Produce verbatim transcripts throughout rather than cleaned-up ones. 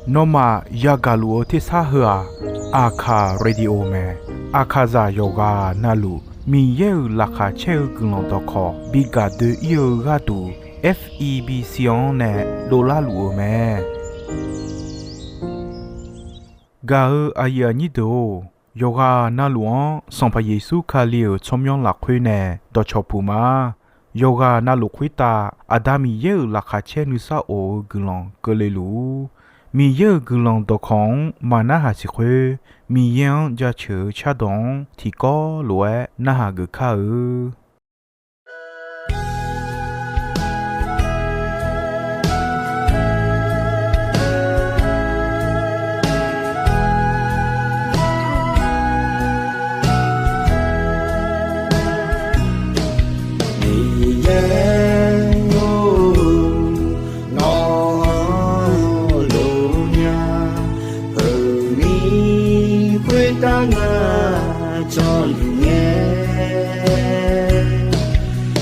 Nawmaf yagaq luf-eu tersar heu-aq, Aqkaq Radio mae. Aqkaqzaq yawqghaq navluf Miqyaer-euq laqkhaq caer-eu guiqlanq dawqkawq bi gaq doe-ir-eu gharduq, F E B C-anr nae dovlar luf-euq mae. Gaq-eu aqyuif aqnyir deuq-or, yawqghaq navluf-anr Sanqpaq Yeqsur Kali-euq tsawrmyanr lafkhoer nae dawqcawq puq ma. Yawqghaq navluf khoertav Aqda Miqyaer-euq laqkhaq caer nuisar of-eu guiqlanq keuvle luf-ur. Miqyaer-euq guiqlanq dawqkawq-anr maqnarhaq siq khoer, Miqyaer-anr jaceuq-eu cardawq-anr tiqkawv lof-aer narhaq geuf kar-eu. Miqyaer-or, nawq-anr lof nya, heumir khoertav ngar cawluf ngae,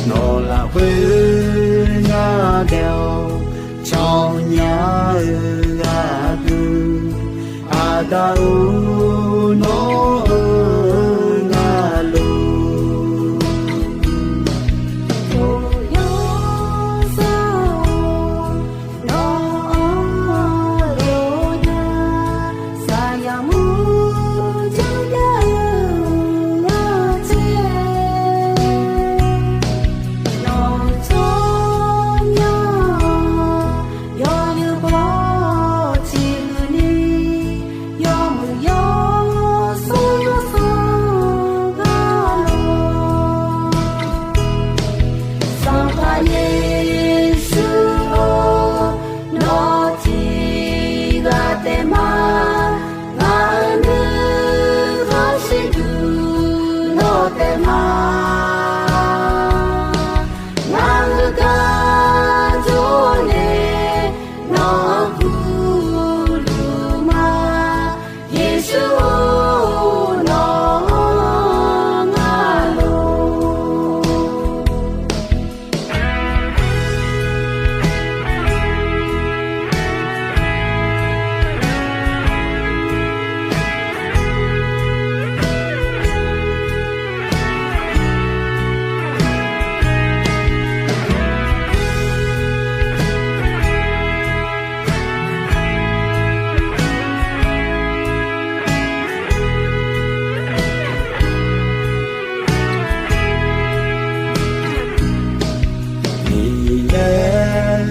nawq lafkhoer ngar daef-awr cawnya-eu gharduq, Aqda-or, nawr-eu ngar lof. Yawsanr-or, nawq-anr lof nya, saqyaq mur jawrgar-eu ghaqtser, nawq-euq tsawrmyanr yawnyir baw ciqhuiq ni, yawmuiq yawsur yawsanr gar lor. Sanqpaq Yeqsur-or, nawr tiqghaq taef ma, ngaq-euq nuikhanr shirduq nawr taef ma. Ngaq-euq gar jawr nae nawq-anr gurluf ma, Yeqsur-or, nawq-anr ngar lof.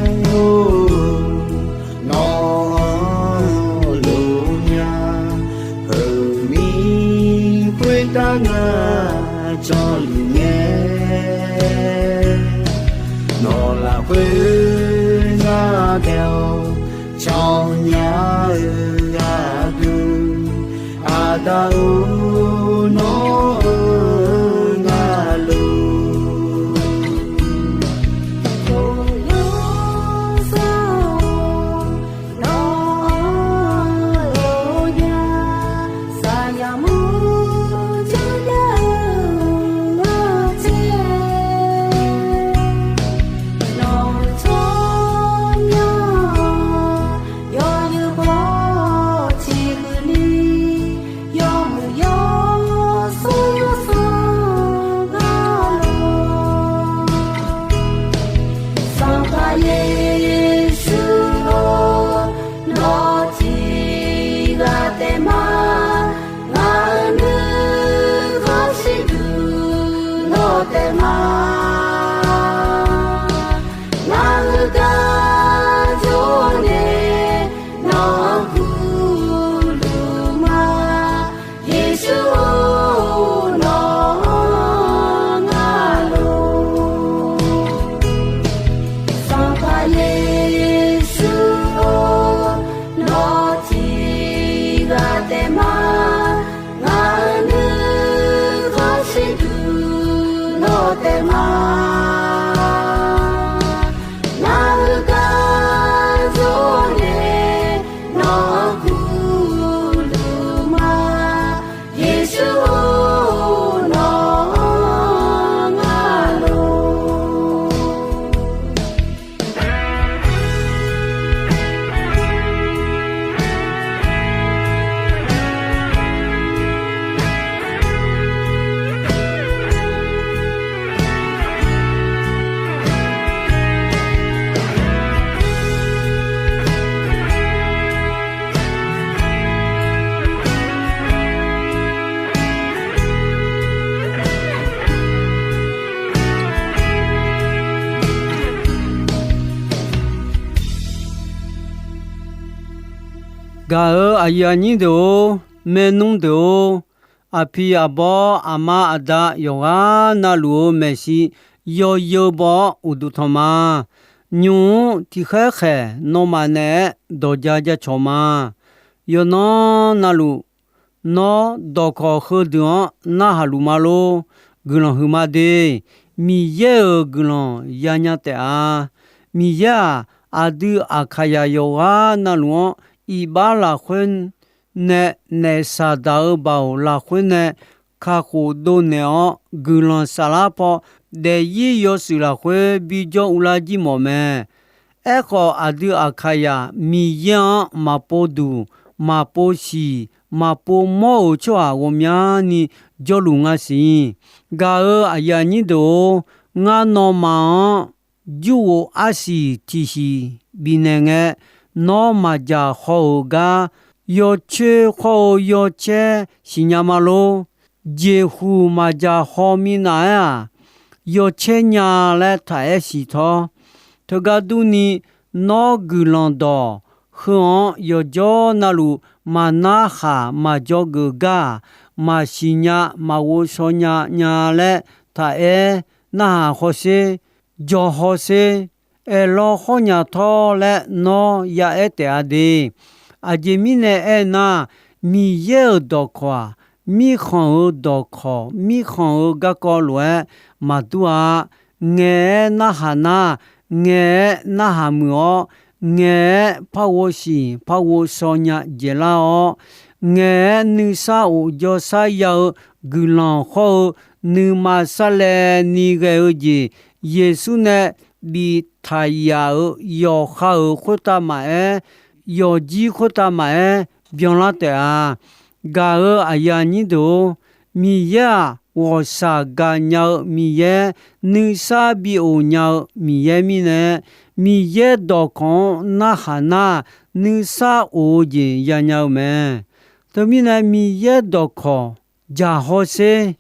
Miqyaer-or, nawq-anr lof nya, heumir khoertav ngar cawluf ngae, nawq lafkhoer ngar daef-awr cawnya-eu gharduq, Aqda-or, nawr-eu ngar lof. Yawsanr-or, nawq-anr lof nya, saqyaq mur jawrgar-eu ghaqtser, nawq-euq tsawrmyanr yawnyir baw ciqhuiq ni, yawmuiq yawsur Gaq-euq aqyuif aqnyir deuq-or, maernmr deuq-or, aqpiq aqbawr aqma aqda yawqghaq navluf-euq maeqshi yawzeu baw-awr uqduq tanq ma. Nymq-mr tiqkhaer khaeq nawmaf naeq-aer dawq ja jacawq ma. Yawqnan navluf, nawr dawqkawq heudeuq-anr narhaq luf ma lor. Guiqlanq huiqma de. Miqyaer-euq guiqlanq yanya taef-a. Miqyaer-aq, aqdui Aqkaqyaq yawqghaq navluf-anr iqbax lafkhoer nae naef Saqdaq-euq baoq lafkhoer nae kakhof dovnaeq-awr, guiqlanq saflar paw daefzir yawshuif lafkhoer bijawr uvlar jir mawf mae. Aerkhawf, aqdui Aqkaqyaq Miqyaer-anr maqpov duq, maqpov siq, maqpov mawr-euq tsawrhaq ghawqmyani jawrluf nga siq. Gaq-euq aqyuif aqnyir deuq-or, ngar nawmaf-anr jurghof arsiq tiqsiq bifnaeq ngae, nawr maqdzaq haw-euq gar yawcoer khawr-eu yawcaer siqnya ma lor. Jeqhuq maqdzaq haw minav-aer-aq, yawcaer nya laer taq-aer siq tawr. Teugar durni, nawr guiqlanq dawq heu-anr yawqjawr navluf maqnar khaq maqdzawgeuf gar-aq, maqsiq nya maqghov shaw nya nya laer taq-aer narhaq hawsher, jawq hawsher, aerlawr khawr nya tawr laer nawr ya aer taef-a de. Aqjeq mirnae aernar, Miqyaer-euq dawqkawq-aq, mirkhanq-euq dawqkawq, mirkhanq-euq garkawv lof-aer maqdur-a. Ngaeq-aer narhaq nar, ngaeq-aer narhaq muiq-awr, ngaeq-aer par ghovshiq par ghovshaw nya dzaeqlar-awr, ngaeq-aer nuisar of jawrsar ya-eu guiqlanq hawr-eu nuima sarlaevni ghae-eu jeq, Yeqsur nae biftaq yaf-euq yawqha-euq khoertav maqaer, yawqjir khoertav maqaer byanlar taef-a. Gaq-euq aqyuif aqnyir deuq-or, Miqyaer-aq, ghawqshaq gaqnya-eu Miqyaer, nuisar bi of nya-eu Miqyaer mirnae, Miqyaer dawqkawq-anr narhaq nar, nuisar of-eu jeq yanya-eu mae. Teumirnae Miqyaer dawqkawq dzaq hawsher.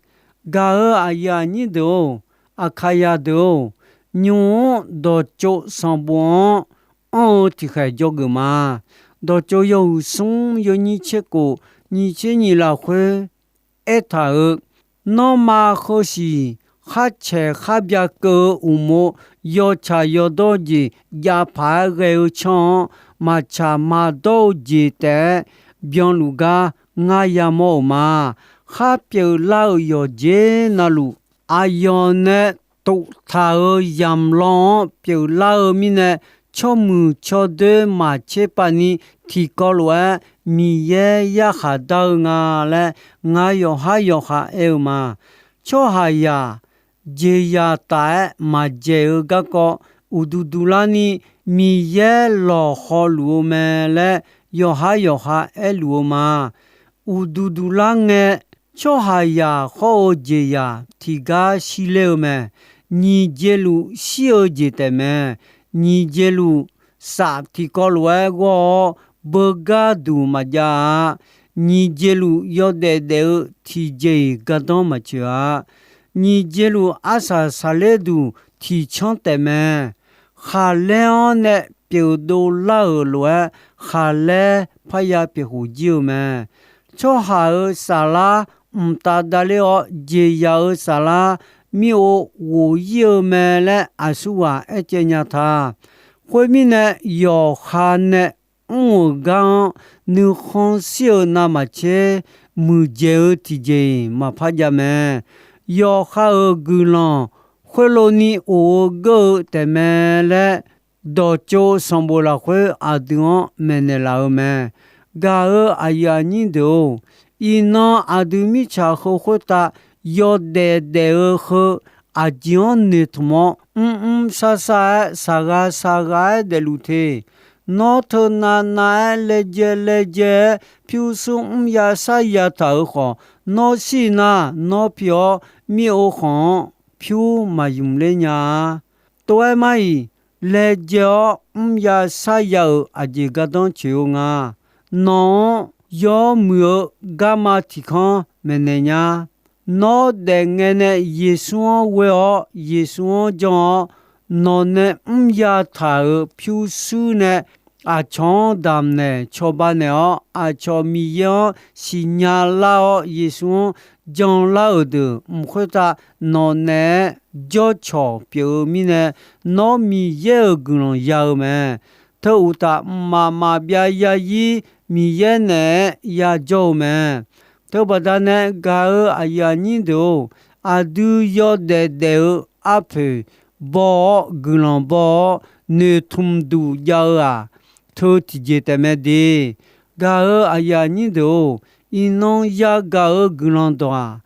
Gaq-euq aqyuif aqnyir deuq-or, Aqkaqyaq deuq-or, nymq-mr dawqtsov sanqbof-anr anr-eu tiqkhaeq dzawgeuf ma. Dawqtsov yawhuiq smr yawnyir tser kof nyiq tser nyiq lafkhoer aertaq-euq, nanrma heusiq khar caeq khar bya keuv-eu uqmov yawtsaq yawdawr jeq jav paq-aer ghae-eu canr-anr maqtsaq maqdawr-eu jeq taef-aer byanluf gar ngar yamawr-euq ma. Khar pyeuflar-euq yawqjeq navluf, aqyawf nae toftaq-euq yamq lan-anr pyeuflar-eu mirnae, tsawrmuiq tsawrdoer maqtser pav ni tiqkawv lof-aer Miqyaer yarkhaq dar-eu nga laer ngar yawqhar yawqha aer-eu ma. Tsawrhaqzaq jeqzaq taf-aer maqdzaeq-eu garkawv uqduq duq larni Miqyaer lawqhaw luf-eu mae laer yawqhar yawqha aerluf-eu ma. Uqduq duq lar ngae, tsawrhaqzaq hawr-eu jeqzaq tiqgar shirler-eu mae. Nyiq jeq luf shir-eu jeq taef mae. Nyiq jeq luf saf tiqkawv lof-aer ghawr-awr, beugar duq maqjav-a. Nyiq jeq luf yawdaef daef-eu tiqjeq-iq gardanr maqtsoeq-a. Nyiq jeq luf arsaq saqler duq tiqcanr taef mae. Khaqlaer-anr nae pyeuf dovlar-euq lof-aer, khaqlaer parya pyeuf khof jir-eu mae. Tsawrhaq-euq saflar mqtav davler-awr, jeqzaq-euq saflar mir-o ghof ir-eu mae laer aqsurghaq aercaev nya ta. Khoermirnae, yawqha nae mr-euq gar-anr nuikhanr shir-eu navmaqtser muiqdzaeq-eu tiqjeq-iq maqpar jav mae. Yawqha-euq guiqlanq khoerloni of-eu geur-eu taefmae laer, dawqtsov sanqbof lafkhoer aqdui-anr maeqnaeq laf-eu mae. Gaq-euq aqyuif aqnyir deuq-or, iqnan aqdui mirtsaq heu khoertav yawdaef daef-eu heu aqjeq-anr noeqtmq-awr, mrmr sar sar-aer, saqghaq saqghaq-aer daefluf te. Nawr teunav nav-aer laejae laejae-aer pyurshuir mrya sarya taq-euq khawf, nawr shir nar nawr pi-awr mir-o khanq-anr pyur maqymq ler nya-a. Tov-aer mar-iq, laejae-awr mrya sarya-euq aqjeq gardanr tsoeq-eu nga. Nawq-anr yawr muiq-eu garma tiq kanr maeqnaeq nya. Nawr daefngae nae Yeqsur-anr ghoe-awr, Yeqsur-anr jan-awr, nawq nae mrya taq-euq pyurshuir nae aqcawq-anr damqnaeq cawba naeq-awr, aqcawq Miqyaer-anr siqnya lar-awr, Yeqsur-anr janlar-euq deuq mq khoertav nawq naeq-aer jawrcawq pyeuf-eu mirnae, nawr Miqyaer-euq guiqlanq ya-eu mae. Teu uqtaf, mqmaq maqbyav yarzir Miqyaer naeq-aer yajawr-eu mae. Teubaqda nae gaq-euq aqyuif aqnyir deuq-or, aqdui yawdaef daef-eu arpoeq baw-awr, guiqlanq baw-awr, noeqtmq duq jav-eu-aq, teu tiqjeq taef mae de. Gaq-euq aqyuif aqnyir deuq-or, iqnan yagaq-euq guiqlanq dawq-aq,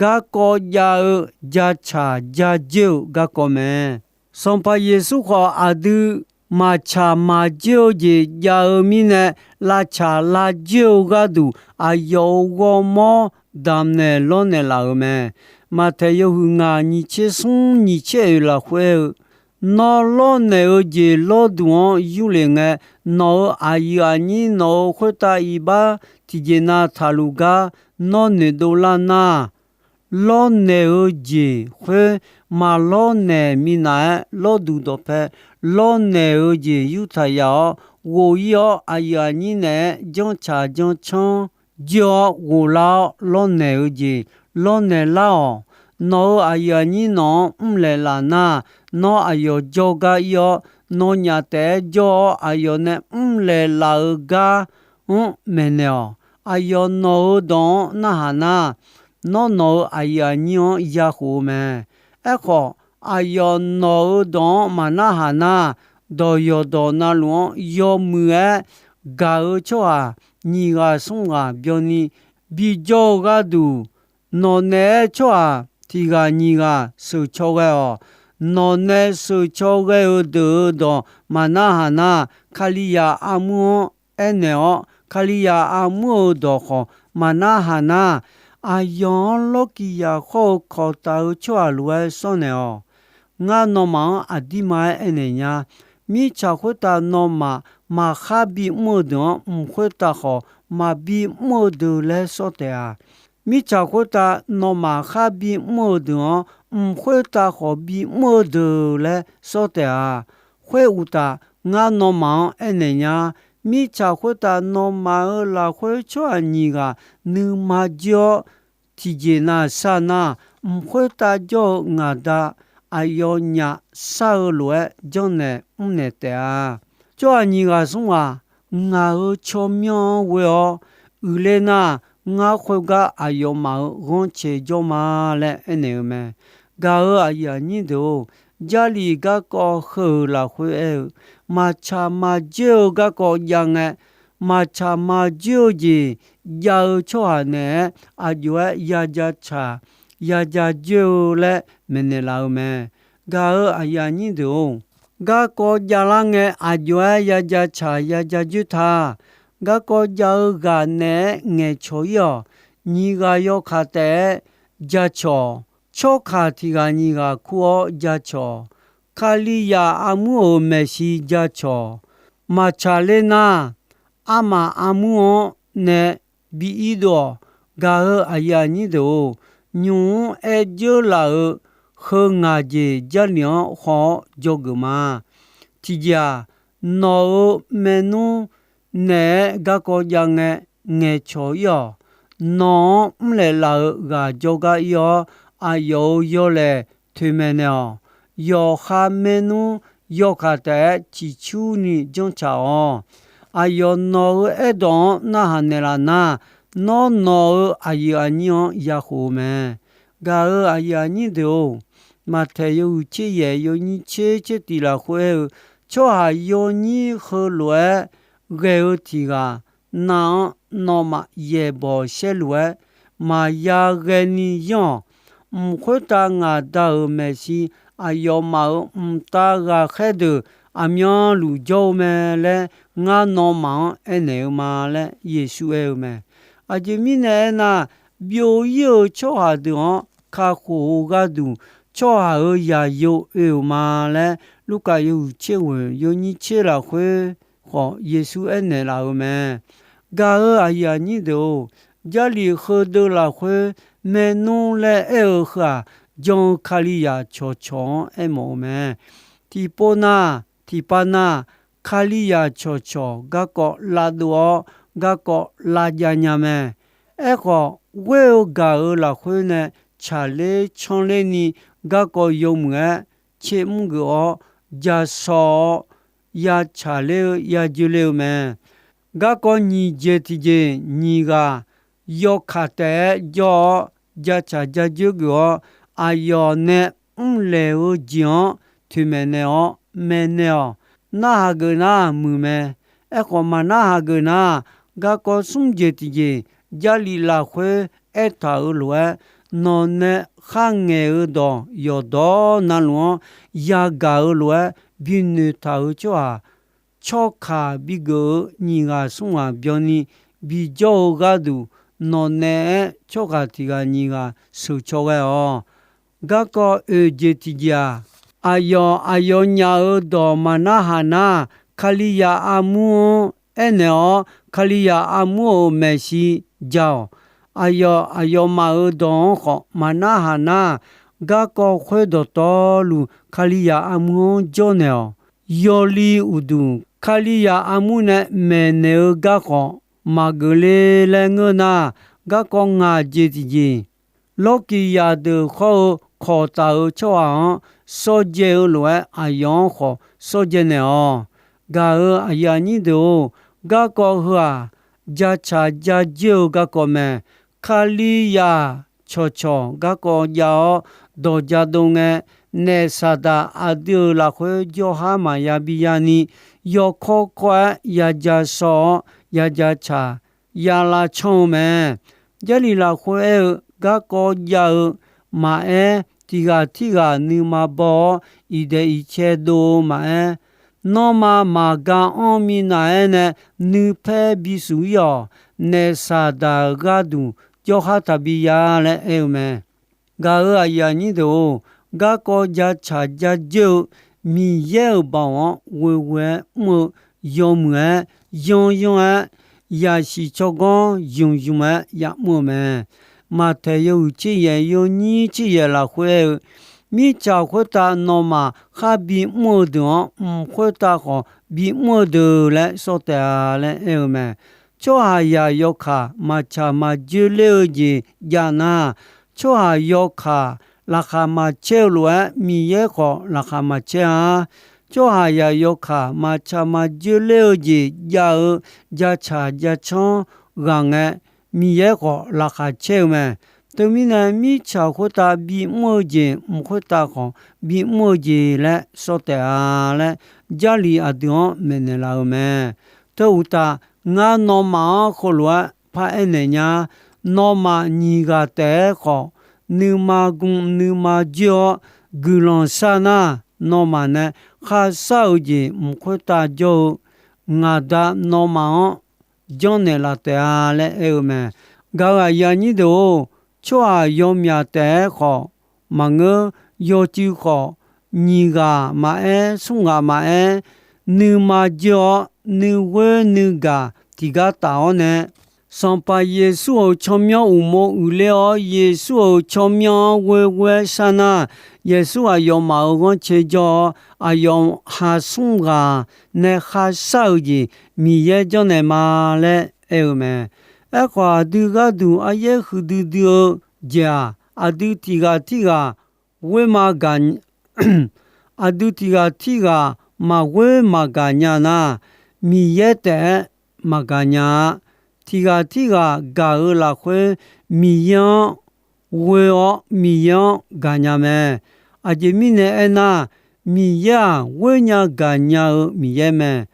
garkawv jav-eu jacaq jajoer-eu garkawv mae. Sanqpaq Yeqsur khawf, aqdui maqtsaq maqjoer-eu jeq jav-eu mirnae, lavtsaq lavjoer-eu gharduq aqyawf-euq ghawrmawr damqnaeq lawrnaeq laf-euq mae. Maqtaeq yawhuiq ngaq nyiq tser smr nyiq tser oeq lafkhoer aer-eu, Nawr lawrnaeq-eu jeq lawrduq-anr yurlef ngae, nawq-euq aqyuif aqnyir nawq-euq khoertav iqbax tiqjeq nav taqluf gar nawr noeqdov lar nar, lawrnaeq-eu jeq khoer maqlawrnaeq minav-aer, lawrduq dawqpae lawrnaeq-eu jeq yurtaq yaf-awr ghof-ir-awr, aqyuif aqnyir naeq-aer janrtsaq janrcanr joer-awr ghoflar-awr lawrnaeq-eu jeq lawrnaeq lar-awq. Nawq-euq aqyuif aqnyir nawq-anr mrlaeq laf nar, nawr aqyawf jawrgar ir-awr, nawnyaf taef-aer jawr-awr aqyawf nae mrlaeq laf-eu gar-anr maeqnaeq-awq. Aqyawf nawq-euq dawq-anr narhaq nar, nawr nawq-euq aqyuif aqnyir-anr yakhof-eu mae. Aerkhawf, aqyawf nawq-euq dawq-anr maqnarhaq nar, dawq yawqdawq navluf-anr yawmuiq-aer gaq-eu tsawrhaq nyiq ghaq smr ghaq byanni bijawr-eu gharduq, nawq naeq-aer tsawrhaq tiq ghaq nyiq ghaq sheuqcaw ghae-awq. Nawq nae sheuqcaw ghae-eu deuq-euq dawq maqnarhaq nar, Kalizaq armur-anr aernaeq-awr, Kalizaq armur-euq dawq khawf maqnarhaq nar, aqyawf-anr lawrkiq yaqkhawr-eu kawqtaf-eu tsawrhaq lof-aer sawrnaeq-awq. Ngar nawmaf-anr aqdirma-aer aernaeq nya. Mirtsaq khoertav nawmaf maqkhar bimr-eu deuq-anr, mq khoertav khawf maqbimr-eu deuq laer sawr taef-a. Mirtsaq khoertav nawmaf khar bimr-eu deuq-anr, mq khoertav khawf bimr-eu deuq laer sawr taef-a. Khoeruqtaf, ngar nawmaf-anr aernaeq nya. Mirtsaq khoertav nawmaf-euq lafkhoer tsawrhaq nyiq ghaq nuima joer-awr, tiqjeq nav shar nar, mq khoertav jawr-eu ngaq Da, aqyawfnyaf shar-eu lof-aer janrnaeq mrnaeq taef-a. Tsawrhaq nyiq ghaq smr ghaq ngaq-euq tsawrmyanr-anr ghoe-awr uiqler nar, ngar khoergar aqyawfmaf-euq ghanrcae jawr ma laer aernaeq-eu mae. Gaq-euq aqyuif aqnyir deuq-or, Jarlif garkawv heu-euq lafkhoer aer-eu, maqtsaq maqjoer-eu garkawv jav ngae, maqtsaq maqjoer-eu jeq jav-eu tsawrhaq naeq-aer aqjox-aer yaja tsaq yaja joer-eu laer maeqnaeq laf-eu mae. Gaq-euq aqyuif aqnyir deuq-or, garkawv javlar ngae aqjox-aer yaja tsaq yaja joer ta. Garkawv jav-eu ghaq naeq-aer ngaeqcawq-ir-awq. Nyiq ghaq yawkaq taef-aer jacawq. Tsawrkaq tiq ghaq nyiq ghaq kur-awr jacawq. Kalizaq armur-euq maeqshi jacawq. Maqtsaq ler nar, armaf armur-anr nae bi irdov-awq. Gaq-euq aqyuif aqnyir deuq-or, nymq-mr aer dzeur laf-euq heu ngaq jeq Jarlif-anr haw-awr dzawgeuf ma. Tiqjeq-aq, nawq-euq maernmr naeq-aer garkawv jav ngae ngaeqcawq-ir-awq. Nawq-anr mrlaeq laf-euq ghaq jawrgar ir-awr, aqyawf-euq yawlaeq toeqmaeq naeq-awq. Yawqha maernmr yawkaq taef-aer ciqcurni janrtsaq-awq. Aqyawf nawq-euq aerdawq-anr narhaq naeqlaf nar, nawr nawq-euq aqyuif aqnyir-anr yakhof-eu mae. Gaq-euq aqyuif aqnyir deuq-or, Maqtaeq yawhuiq tser yaeq yawnyir tser tser tiq lafkhoer aer-eu, tsawrhaq yawnyir heulof-aer ghae-eu tiq ghaq nav-anr nawmaf yaeqbawq saerluf-aer maqya ghaeni yanr-awq. Mq khoertav ngaq Da-euq maeqshi aqyawfmaf-euq mqtav ghaqkhaer deuq aqmyanluf jawr-eu mae laer ngar nawmaf-anr aernaeq-eu ma laer Yeqsur aer-eu mae. Aqjeq mirnae aernar, byov-ir-eu tsawrhaq deuq-anr kakhof-eu gharduq, tsawrhaq-euq zaqyo oe-euq ma laer Lurkaf yawhuiq tser ghoeq yawnyir tser lafkhoer khawf Yeqsur aernaeq laf-eu mae. Gaq-euq aqyuif aqnyir deuq-or, Jarlif heudeuv lafkhoer maernmr laer aer-eu heu-aq, jan-eu Kalizaq cawqcawq-anr aermawf-eu mae. Tiqpov nar, tiqpav nar, Kalizaq cawqcawq garkawv lavdov-awr, garkawv lavjav nya mae. Aerkhawf, ghoer-eu gaq-euq lafkhoer nae tsaqler canrlerni garkawv yawmuiq-aer tsermr geuf-awr, ja shaw-awr, ya tsaqler-eu ya joeler-eu mae. Garkawv nyiq jeq tiqjeq nyiq ghaq yawkaq taef-aer jawr-awr, jatsaq jajoer geuf-awr, aqyawf nae mrlaeq-eu jeq-anr toeqmaeq naeq-awr maeqnaeq-awq. Narhaq geuf nar muiq mae. Aerkhawf, maqnarhaq geuf nar, garkawv smr jeq tiqjeq Jarlif lafkhoer aertaq-euq lof-aer, nawq nae kharngaeq-eu dawq yawqdawq navluf-anr yagaq-eu lof-aer binoeq taq-euq tsawrhaq tsawrkaq bigeuf-eu nyiq ghaq smr ghaq byanni bijawr-eu gharduq, nawq naeq-aer tsawrhaq tiq ghaq nyiq ghaq sheuqcaw ghae-awq. Garkawv oeq jeq tiqjeq-aq, aqyawf aqyawfnyaf-euq dawq maqnarhaq nar, Kalizaq armur-anr aernaeq-awr, Kalizaq armur-euq maeqshi ja-awq. Aqyawf aqyawfmaf-euq dawq-anr khawf maqnarhaq nar, garkawv khoer dawqtawvluf Kalizaq armur-anr jawrnaeq-awq. Yawli uqduq Kalizaq armur nae maeqnaeq-eu gar khawf maqgeuf le laer ngeur nar, garkawv ngaq jeq tiqjeq, lawrkiq zaqdeuq khawr-eu kawqtaf-eu tsawrhaq-anr shawrdzae-eu lof-aer, aqyawf-anr khawf shawrdzae naeq-awq. Gaq-euq aqyuif aqnyir deuq-or, garkawv heu-aq, jatsaq jajoer-eu garkawv mae. Kalizaq cawqcawq garkawv jav-awr, dawq jadov ngae, naef Saqdaq aqdui-euq lafkhoer jawrhar maqya bi yani, yawkawr kawr-aer yaja shaw-awr, yaja tsaq, ya lavcanr-eu mae. Jarlif lafkhoer aer-eu, garkawv jav-eu maqaer, tiq ghaq tirghaq nuima baw-awr, iqdaeq iqcae dov-eu maqaer, nanrma maqga anr minav-aer nae nuipaer bisuf ir-awq. Naef Saqdaq-euq gharduq jawrhar taqbi ya laer aer-eu mae. Gaq-euq aqyuif aqnyir deuq-or, garkawv jatsaq jajoer-eu Miqyaer-euq baoq-anr ghoeghoe-aer mr-eu yawmuiq-aer, yanryanr-aer, yasiq tsawrganr zmqzmq-aer yamr-eu mae. Maqtaeq yawhuiq tser yaeq yawnyir tser yaeq lafkhoer aer-eu, mirtsaq khoertav nawmaf khar bimr-eu deuq-anr mq khoertav khawf bimr-eu deuq laer sawr taef-a laer aer-eu mae. Tsawrhaqzaq yawkaq maqtsaq maqjoe ler-eu jeq jav nar, tsawrhaq yawkaq laqkhaq maqcaer-eu lof-aer, Miqyaer khawf laqkhaq maqcaer-a. Tsawrhaqzaq yawkaq maqtsaq maqjoe ler-eu jeq jav-eu jatsaq jacanr ghaq ngae, Miqyaer khawf laqkhaq caer-eu mae. Teumirnae, mirtsaq khoertav bimr-eu jeq mq khoertav khawf bimr-eu jeq laer sawr taef-a laer, Jarlif aqdui-anr maeqnaeq laf-eu mae. Teu uqtaf, ngar nawmaf-anr heulof-aer paraer naeq nya. Nawmaf nyiq ghaq taef-aer khawf, nuima gm nuima joer-awr guiqlanq shar nar, nawmaf nae kharshar-eu jeq mq khoertav jawr-eu ngaq Da nawmaf-anr janrnaeq laf taef-a laer aer-eu mae. Gaq-euq aqyuif aqnyir deuq-or, tsawrhaq yawmyaq taef-aer khawf maqngeur, yawcuiv khawf, nyiq ghaq maqaer, smr ghaq maqaer, nuima joer-awr nuighoer nuigaq tiqgar taf-awr nae, Sanqpaq Yeqsur-euq tsawrmyanr uqmov uiqler-awr, Yeqsur-euq tsawrmyanr-anr ghoeghoe-aer shar nar, Yeqsur aqyawfmaf-euq ghanrcae jawr-awr, aqyawf ha smr ghaq nae kharshar-eu jeq Miqyaer janrnaeq ma laer aer-eu mae. Aerkhawf, aqdui gharduq aryaer huiqdui dui-eu jeq-aq, aqdui tiq ghaq tirghaq ghoer ma gaq aqdui tiq ghaq tirghaq maqghoer maqgaq nya nar, Miqyaer taef-aer maqgaq nya-a. Tiq ghaq tirghaq gaq-eu lafkhoer Miqyaer-anr ghoe-awr Miqyaer-anr gaqnya mae. Aqjeq mirnae aernar, Miqyaer-aq, ghoer nya gaqnya-eu Miqyaer mae.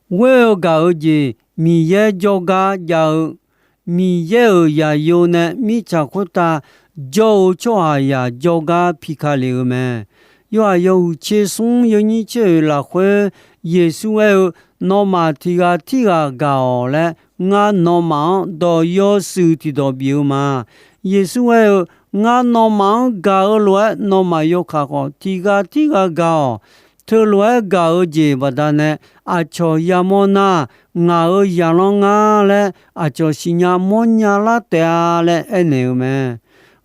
Ghoer-eu gaq-eu jeq Miqyaer jawrgar jav-eu, Miqyaer-euq zaqyo nae mirtsaq khoertav jawr-eu tsawrhaqzaq jawrgar pika lef-eu mae. Yawhaiq yawhuiq tser smr yawnyir tser oeq lafkhoer Yeqsur aer-eu, Nawmaf tiq ghaq tirghaq gaq-awq laer ngar nawmaf-anr dawq yawshuif tiqdawq bif-eu ma. Yeqsur aer-eu, Ngar nawmaf-anr gaq-eu lof-aer nawmaf yawkaq khawf tiq ghaq tirghaq gaq-awq. Teulof-aer gaq-eu jeq baqdanae aqcawq yamawr nar, ngaq-euq zaqlanr ngar laer aqcawq siqnya mawrnya lar taef-a laer aernaeq-eu mae.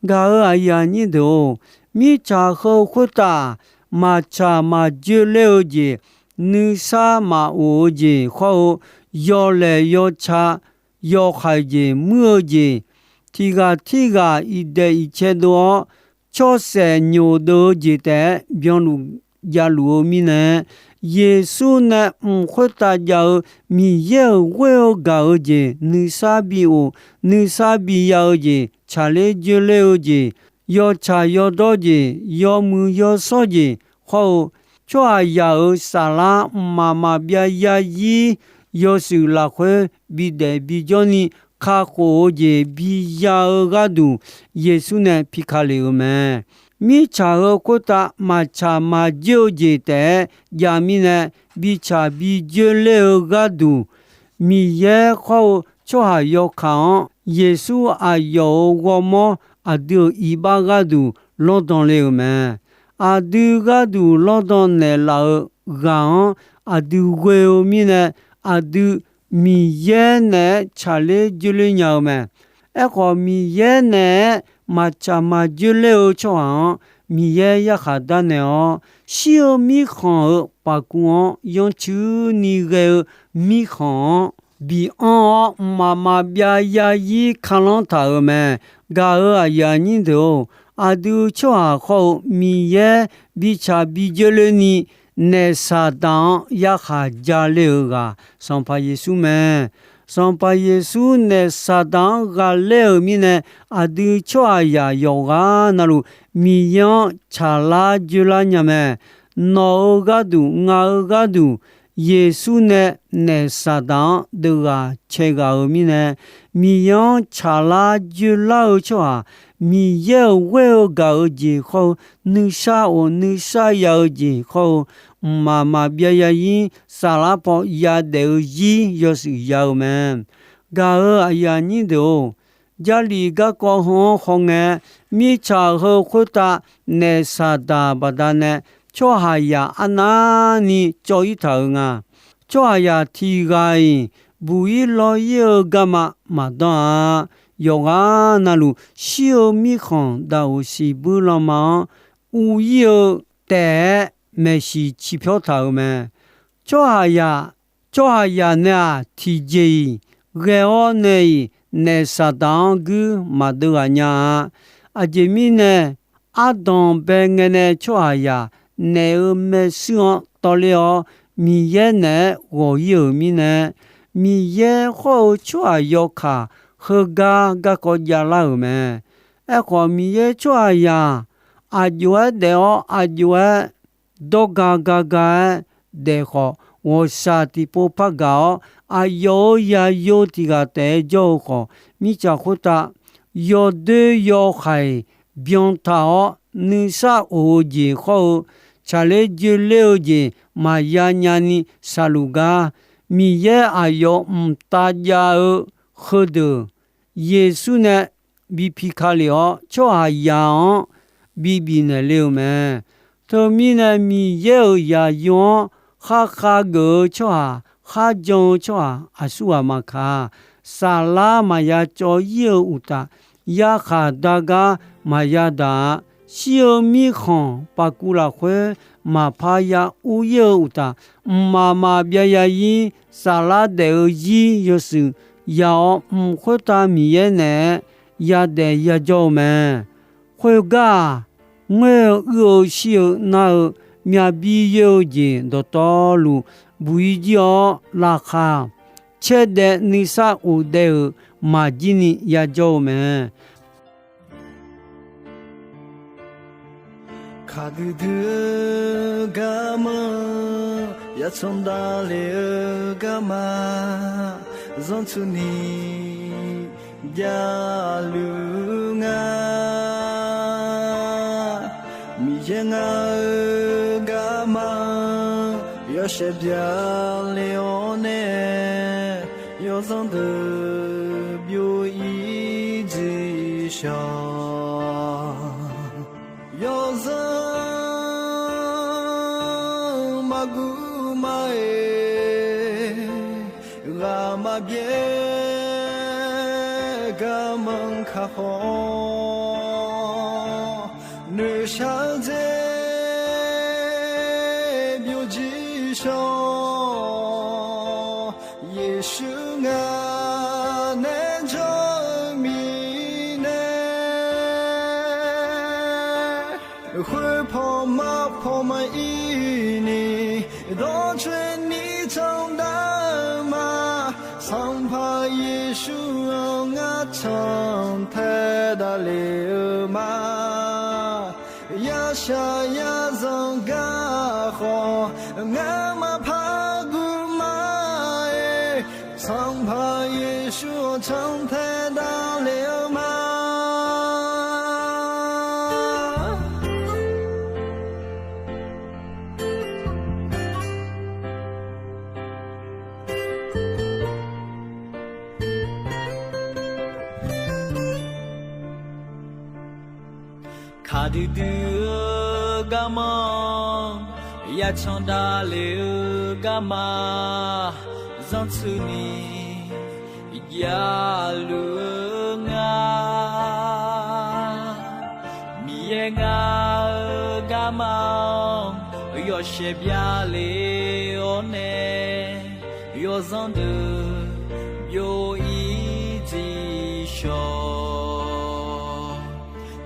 Gaq-euq aqyuif aqnyir deuq-or, mirtsaq heu khoertav maqtsaq maqjoe ler-eu jeq nuisar maqof-eu jeq hawr-eu, yawlaeq yawca, yawkhaeq jeq muir-eu jeq, tiq ghaq tirghaq iqdaeq iqcae dov-awr, tsawrsaef nyoq deuv-eu jeq taef-aer byanluf javluf-eu mirnae, Yeqsur nae mq khoertav jav-eu Miqyaer-euq ghoer-eu gaq-eu jeq nuisar bi of, nuisar bi ya-eu jeq, tsaqler joerler-eu jeq, yawtsaq yawdawr jeq, yawmuiq yawshawr jeq hawr-eu, tsawrhaqzaq-euq saflar mqmaq maqbyav yarzir yawshuif lafkhoer bidaef bijawr ni kakhof-eu jeq biya-eu gharduq, Yeqsur nae pika lef-euq mae. Mirtsaq heu khoertav maqtsaq maqjoer-eu jeq taef-aer jav mirnae, bitsaq bijoer ler-eu gharduq, Miqyaer hawr-eu tsawrhaq yawkaq-anr Yeqsur aqyawf-euq ghawrmawr aqdui-euq iqbax gharduq lawrdan le-euq mae. Aqdui gharduq lawrdan naeqlaf-eu ghaq-anr aqdui ghoe-eu mirnae, aqdui Miqyaer naeq-aer tsaqler joerler nya-eu mae. Aerkhawf, Miqyaer naeq-aer maqtsaq maqjoer ler-eu tsawrhaq-anr Miqyaer yarkhaq darnaeq-awr, shir-eu mirkhanq-euq paqkuv-anr yanrcuini ghae-eu mirkhanq-anr bianr-awr, mqmaq maqbyav yarzir kalanr taq-euq mae. Gaq-euq aqyuif aqnyir deuq-or, aqdui tsawrhaq hawr-eu Miqyaer bitsaq bijoer lerni, naef Saqdaq-anr yarkhaq ja ler-eu ghaq, Sanqpaq Yeqsur mae. Sanqpaq Yeqsur naef Saqdaq-anr ghaqler-euq mirnae, aqdui tsawrhaqzaq yawqghaq navluf Miqyaer-anr tsaqlar joerlar nya mae. Nawq-euq gharduq, ngaq-euq gharduq, Yeqsur nae naef Saqdaq-anr deuv ghaq cae ghaq-euq mirnae, Miqyaer-anr tsaqlar joerlar-eu tsawrhaq, Miqyaer-euq ghoer-eu gaq-eu jeq hawr-eu, nuisar of nuisar ya-eu jeq hawr-eu, mqmaq maqbyav yarzir saflar paw yadaef-eu zir yawshuif ya-eu mae. Gaq-euq aqyuif aqnyir deuq-or, Jarlif garkawv heu-anr hawngae, mirtsaq heu khoertav naef Saqdaq baqdanae tsawrhaqzaq arnavni cawv-ir taq-euq nga. Tsawrhaqzaq tiq ghaq-iq buq-ir law-ir-eu garma maqdanr-a. Yawqghaq navluf shir-eu mirkhanq daqoq siqbuir lanma-anr uv-ir-eu taef-aer maeqshi ciqpyawr taq-euq mae. Tsawrhaqzaq, tsawrhaqzaq nae-aq tiqjeq-iq ghae-awr nae-iq naef Saqdaq-anr guir maqdeuv ghaq nya-a. Aqjeq mirnae, ardanq bae ngae nae tsawrhaqzaq naef-euq maershuir-anr tawvler-awr, Miqyaer naeq-aer ghawq-ir-euq mirnae, Miqyaer hawr-eu tsawrhaq yawkaq heugar garkawv javlar-euq mae. Aerkhawf, Miqyaer tsawrhaqzaq aqjox-aer daef-awr aqjox-aer dawrga gaga-aer daef khawf, ghawqshaq tiqpov par gaq-awr, aqyawf-euq zaqyo tiq ghaq taef-aer jawr-eu khawf, mirtsaq khoertav yawdoer yawhaiq byantav-awr, nuisar of-eu jeq hawr-eu, tsaqler joerler-eu jeq maqya nyani saqluf gar, Miqyaer aqyawf mqtav jav-eu heudeuq Yeqsur nae bi pika lef-awr, tsawrhaqzaq-anr bi bifnaeq le-eu mae. Teumirnae, Miqyaer-euq zaqyo-anr kharkhav geuf-eu tsawrhaq, kharjan-eu tsawrhaq aqsurghaq maqkaq, saflar maqya cawv-ir-eu uqtaf, yarkhaq dar gar maqya daq-a. Shir-eu mirkhanq paqkuv lafkhoer maqpar ya ur-ir-eu uqtaf, mqmaq maqbyav ya-ir saflar daef-eu zir yawshuif ya-awr, mq khoertav Miqyaer naeq-aer yadaef yajawr-eu mae. Khoergar-aq, ngoer-eu uir-eu shir-eu nar-eu myavbi yoe-eu jeq dawqtawvluf buq-ir jir-awr, laqkhaq caerdaev nuisar of daev-euq maqjir ni yajawr-eu mae. Kaqdui dui-eu garma, yatsaq davlef-eu garma, zanrtsuni javluf nga. Miqyaer ngaq-eu garma, yawshaef byaqle-awr nae, yawzanr deuq byov-ir dziqshawq. Yawzanr maqguv maqeq, ghaq maqbyaer garmanr kakhof, noeqshaq dzer byovjir shawr. Khoerpaw mar paw maqir ni, dawrcoeni candav-eu ma. Sanqpaq Yeqsur-anr ngar cantae davlef-eu ma. Yashaq yazanq gar khawf, ngar maqpar guv ma-aer, Sanqpaq Yeqsur-anr cantae davlef-eu ma. Kaqdui dui-eu garmanr, yacan davlef-eu garma, zanrtsuini javluf-eu nga. Miqyaer ngar-eu garma-anr yawshaef byale-awr nae, yawzanr deuq byov-ir dziq shawq.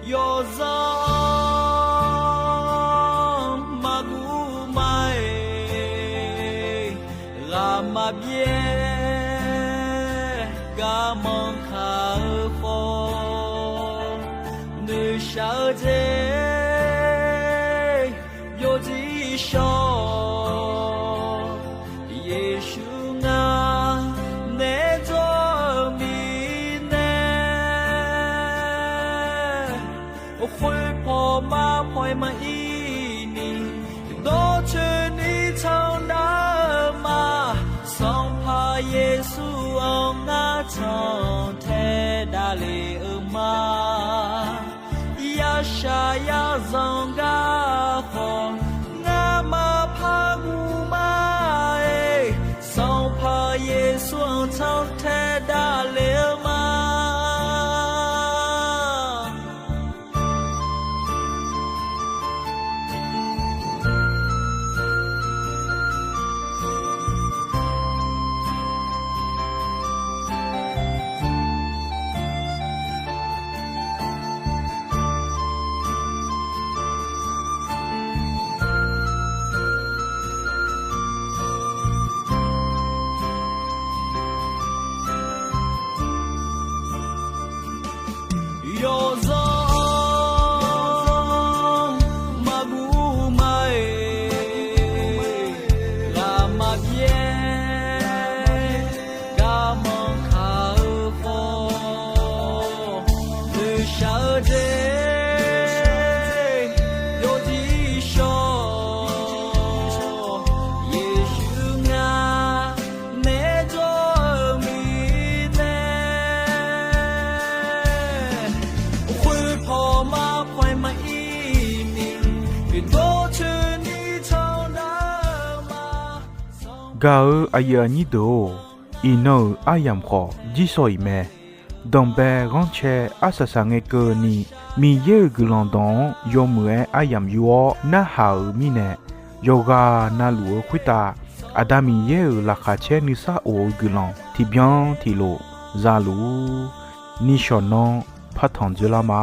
Yawzanr maqguv ma-aer, ghaq maqbyaer garmanr kaq-eu khawf, noeqshaq-eu jeq byov dziq shawq. Yeqsur ngar naeq-aer dzawr-eu mirnae, khoerpaw mar paw-aer maqir ni, dawrcoeni candav-eu ma. Sanqpaq Yeqsur-anr ngar cantae davlef-eu ma. Yashaq yazanq gar khawf, ngar maqpar guv ma-aer, Sanqpaq Yeqsur-anr cantae davlef-eu ma. Yawzanr maqguv ma-aer, ghaq maqbyaer garmanr kaq-eu khawf, noeqshaq-eu jeq byov dziq shawq. Yeqsur ngar naeq-aer dzawr-eu mirnae, khoerpaw mar paw-aer maqir ni, dawrcoeni candav-eu ma. Gaq-eu aqyuif aqnyir deuq-or, iqnan-euq aryamq khawf jirsawq iq mae. Danqbae ghanrcae arsaq saqngae keuvni, Miqyaer-euq guiqlanq dawq-anr yawmuiq-aer aryamq yur-awr narhaq-euq mirnae, yawqghaq navluf-eu khoertav Aqda Miqyaer-euq laqkhaq caer nuisar of-eu guiqlanq tiqbyan tiqlof za luf-ur. Nishawq nanr partanq dzoerlar ma.